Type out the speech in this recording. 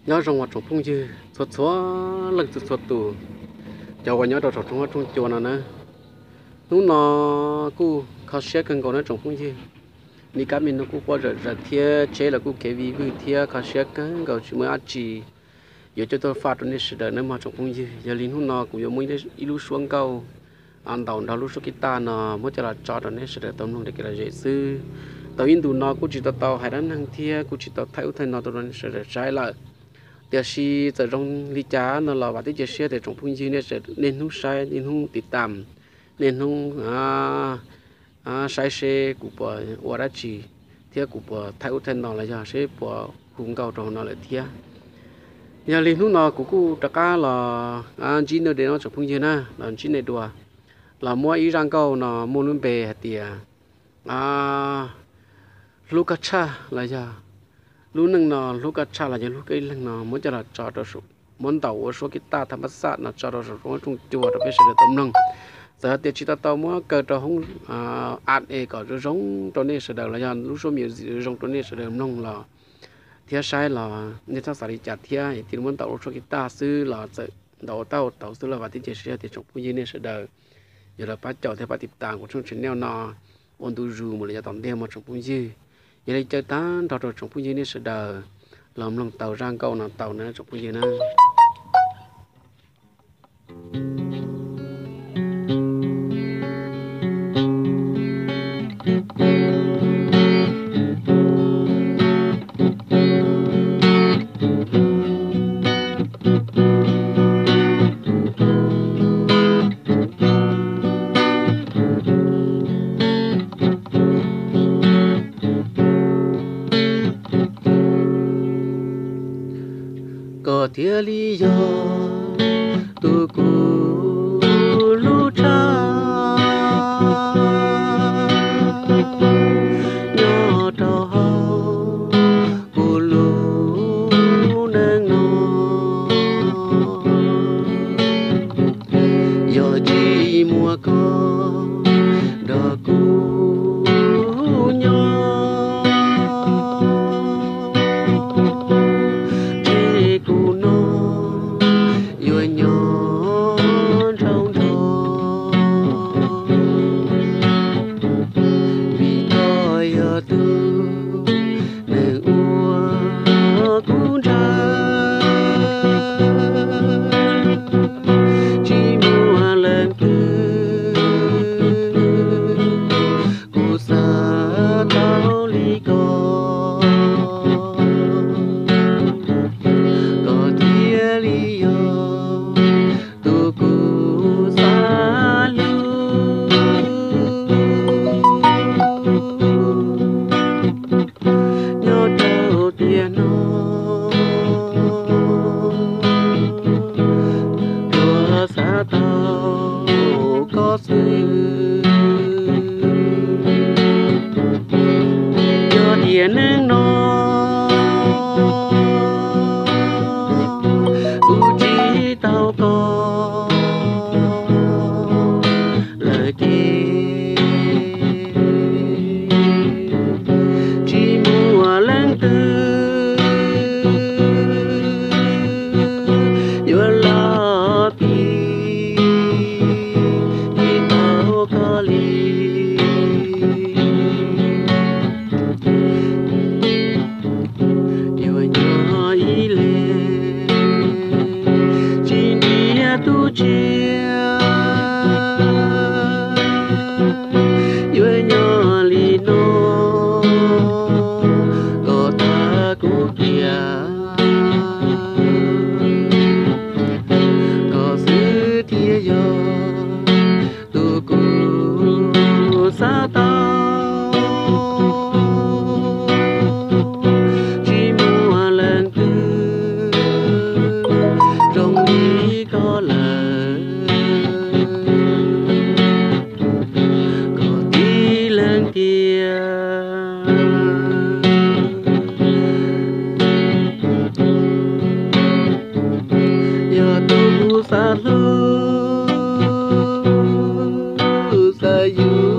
Nyob zoo os tsoom phooj ywg txhua txhua leej txhua txhua tus, cov uas nyob rau saum rooj huab rooj cua no na. Hnub no kuj kho siab kawg nkaus na tsoom phooj ywg. Li kab me no kuj quaj zawm zaws thiab tsheb los kuj kev vij vwg thiab kho siab kawg nkaus tsis muaj dab tsi yuav coj tuaj faj rau nej sawv daws nawb mog tsoom phooj ywg. Yog li hnub no kuv yuav muaj ib lub suab nkauj ntaus nrog lub suab kib taj no muab coj los tso rau nej sawv daws tau mloog kev lom zem xwb. Tau ib ntus no kuj tsis tau tau hais dab neeg thiab kuj tsis tau thaij ub thaij no tuaj rau nej sawv daws saib lawm. Tiam sis txawm zoo li cas no los vam thiab cia siab tias tsoom phooj ywg nej hnub saib, nej hnub tiv tam, nej hnub saib seb kuv puas ua dab tsi thiab kuv puas thaij ub thaij no los yog seb puas hu nkauj rau hauv no lawm thiab. Yog li hnub no kuv kuj rov qab los ntsib nej dua no tsoom phooj ywg na, los ntsib nej dua, los muab ib zaj nkauj no muaj lub npe hais tias hlub koj tshaj los yog, lub neej no hlub koj tshaj los yog hlub koj ib leeg no muab coj los tso, muab ntaus ua suab kib taj thaj npab xaj no tso rau saum rooj huab rooj cua rau peb sawv daws tau mloog. Txawm hais tias tsis tau tau muab kaw rau hoob a e kom zoo zoo rau nej sawv daws los yog lub suab music zoo zoo rau nej sawv daws mloog los thiab saib los nej txhob xav li cas thiab, cia li muab ntaus ua suab kib taj xwb los txawm ntaus ua tab ua tauv xwb los vam thiab cia siab tias tsoom phooj ywg nej sawv daws yuav los pab caum thiab pab tiv tas kuv tshooj channel no ua ntu zus mus lawm yav tom ntej mog tsoom phooj ywg. Yog li caw tag nrho rau tsoom phooj ywg nej sawv daws los mloog tau zaj nkauj no tau na tsoom phooj ywg na. Koj thiaj li yog tus kuv hlub tshaj nyob rau hauv kuv lub neej no. Yog tsis muaj koj nrog kuv nyob, ntshe kuv no yuav nyob nrhau nrho. Vim koj yog tus neeg uas kuv ntshaw, tsis muaj leej twg kuv xav tau li koj. Koj thiaj li yog tus kuv xav hlub nyob rau tiam no. Koj xav tau koj xwb, yog tiam neej no kuv tsis tau koj lawm ces tsis muaj leej twg yuav los pib tau koj li. Yuav nyob ib leeg tsis ntiab tus tshiab, yuav nyob li no kom tag kuv kiag. Koj xwb thiaj yog tus kuv xav tau, tsis muaj leej twg zoo li koj lawm. Koj tib leeg tiag yog tus kuv xav hlub, xav yuav